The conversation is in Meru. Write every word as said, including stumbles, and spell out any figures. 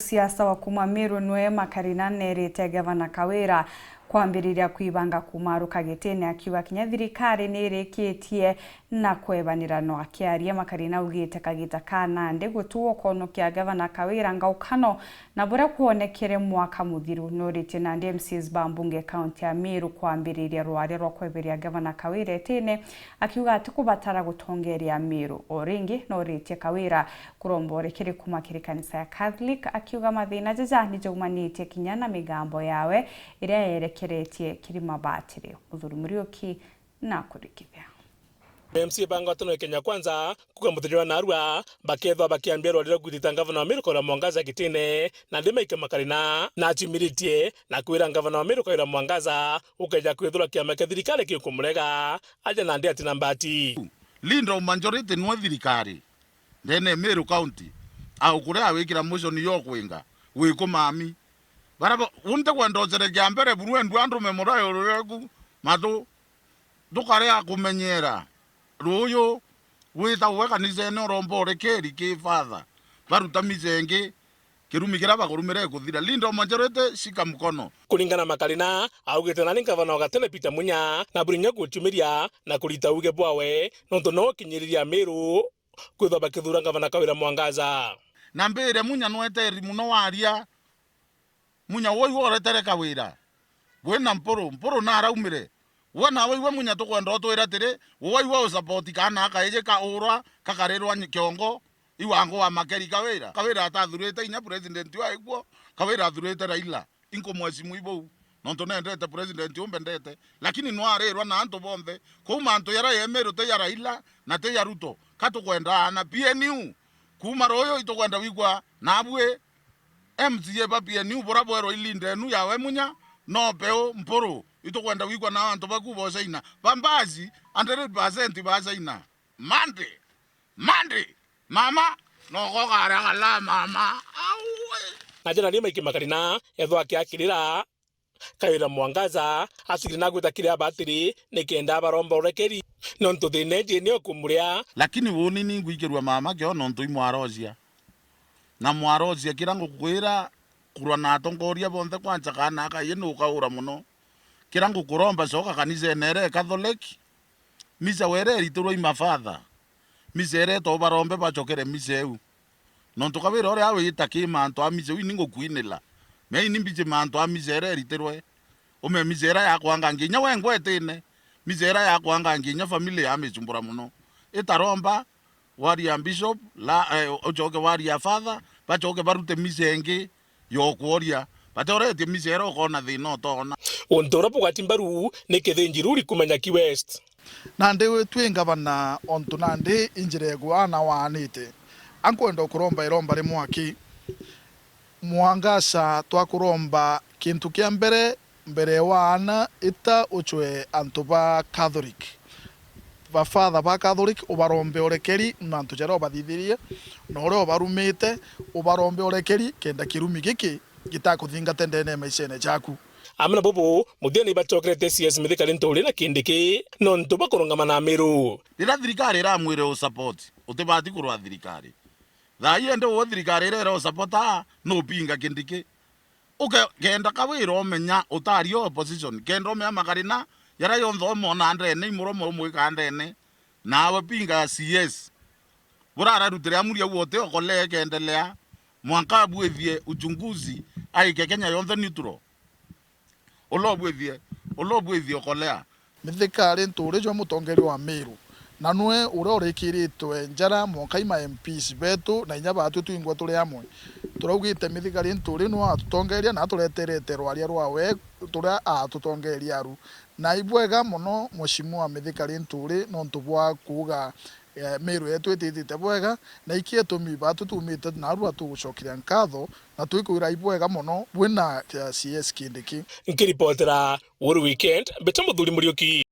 Siasa wa kuuma Meru nwe Makarina neerite Gavana Kawira kwambiriria kwibanga kumaruka gitine, akiuga kinya thirikari nirikitie na kwebanira. No akiaria, Makarina augite kagita ka nandi gutuo konokia Gavana Kawira ngaukano na buria kwonekere mwaka muthiru. Noritie nandi M C As ba mbunge kaunti ya Meru kwambiriria rwaria rwa kweberia Gavana Kawira itine, akiuga atikubatara gutongeria Meru. O ringi, noritie Kawira kuromba urekeri kuuma kiri kanisa ya Catholic, akiuga mathina jaja ni jaumanitie kinya na migambo yawe iria yerekeretie kiri mabatiri. Muthuri Muriuki na kurikithia. M C A ba ngwataniro ya Kenya Kwanza kuuga muthenya wa narua bakethwa bakiambia rwaria rwa gwitita ngavana wa Meru Kawira Mwangaza gitine, nandi maike Makarina na aciumiritie na kwira ngavana wa Meru Kawira Mwangaza ukeja kwithirwa kiama kia thirikari gikumurega, aja nandi atina mbati. Leader of majority nwe thirikari ndene Meru County, au kuria awikira motion yo kwinga wikumami. Bara bo, unte kwenda ucerekea mbere buru endu andu memora yoreku matu, ndukare akumenyera. Ruuyu wita uwe kanisene uromba urekeri ki father, baruta misa ingi, kirumi kiria bakurumire gikuthira. Leader of majority, shika mkono. Kuringana na Makarina, augite nani ngavana wa gatene Peter Munya na burinya guciumiria na kurita uge bwawe, nontu no kinyiriria Meru kwithwa bakithura ngavana Kawira Mwangaza. Na mbire Munya nweteri muno waria. Munya woi woretere Kawira. Bwina Mpuru, Mpuru naraumire. We nawe iwe Munya tukwenda utwira atiri, uwe iwe usupport kana akaiji kaurwa, kakarirwa nyi-, kiongo, iwangu wa Makeri Kawira. Kawira atathurite inya president wa ikuo, Kawira athurite Raila. Inkumwecimu ibou. Nontu nendete president umbendete. Lakini nwarirwa na antu bonthe. Kuu mantu yara yemeru ti ya Raila na ti ya Ruto. Ka tukwenda ana P N U. Kuuma ruuyu itukwenda wigua nabui M C A ba P N U bura bwerwa ilinde enu yawe Munya, no peu Mpuru. Itukwenda wigua na antu baku bo China. Ba mbasi, hundred percent ba China. Mande! Mande! Mama! No gogaria gala mama. Aue! Na jana ni maiki Makarina, ethwa akiakirira. Kawira Mwangaza, acigire na gwita kiri abatiri, nikenda abaromba urekeri. Nontu thina iji ni ukumuria. Lakini uuni ni ngwikirua mama kio nontu imwarocia. Na mwarocia kira ngukwira, kurwa na atongoria bonthe kwanza kana akaye nukaura muno. Kira ngukuromba coka kanisene ere Catholic, misa were eritirwe i mafather. Misa ere to barombe bacokere misa eu. Nontu Kawira uria awita ki mantu a misa, ui ni ngukwinila. Mea ini mbiji mantu a misa ere eritirwe. Ume misa ira yakwanga nginya we ngwetine. Misa ira yakwanga nginya family ya micumbura muno. Itaromba, waria bishop, la, eh, ucoke waria father, bacoke barute misa ingi yokworia. Bateoretie misa ira ukona thina utoona. Untu uria bugwati mbaru ni kithinji ruri kumenya ki West. Nandi twi ngavana ontu nandi injira egwa na waanite. Ankwenda ukuromba iromba rimwe aki. Mwangaza twakuromba kintu kia mbere, mbere waana ita ucwe antu ba Catholic. Ba father ba Catholic ubarombe urekeri na antu jaria ubathithirie, na uria ubarumite ubarombe urekeri kenda kirumi giki gitakuthingate ndene ya maishene jaku. Amwe na bubu, muthia ni bacokerete C S Mithika Linturi na Kindiki nontu bakurungama na Meru. Riria thirikari iramwire u support, utibati kurwa thirikari. Thaa ii ende uwe thirikari iria ira u support aa, nupinga Kindiki. Uke-, kenda Kawira umenya utaria opposition, kenda umea Makarina, yaria yonthe umona ndene, imuromo umwika ndene, nawe pinga ya C S. Burararutire amuri au uti okolea ikendelea, mwanka abwithie uchunguzi, aike Kenya yonthe neutral. Ula ubwithie, ula ubwithie okolea. Mithika ari nturi jwa mutongeria wa Meru, na nwe uria urikiritwe njara mwanka i ma M Ps betu na inya baatwi twingwa turi amwe. Turaugite Mithika ari nturi nwe atutongeria na atureterete rwaria rwawe turia atutongeria aru. Na ibwega mono Mheshimiwa Mithika ari nturi nontu bwa kuuga eh, Meru yetu ititite bwega, na iki itumi baatu tuumite narua tugucokeria nkatho, na twikwira ibwega mono bwina, eh, C S Kindiki. Nkiripotera Uhuru Weekend, mbita Muthuri Muriuki.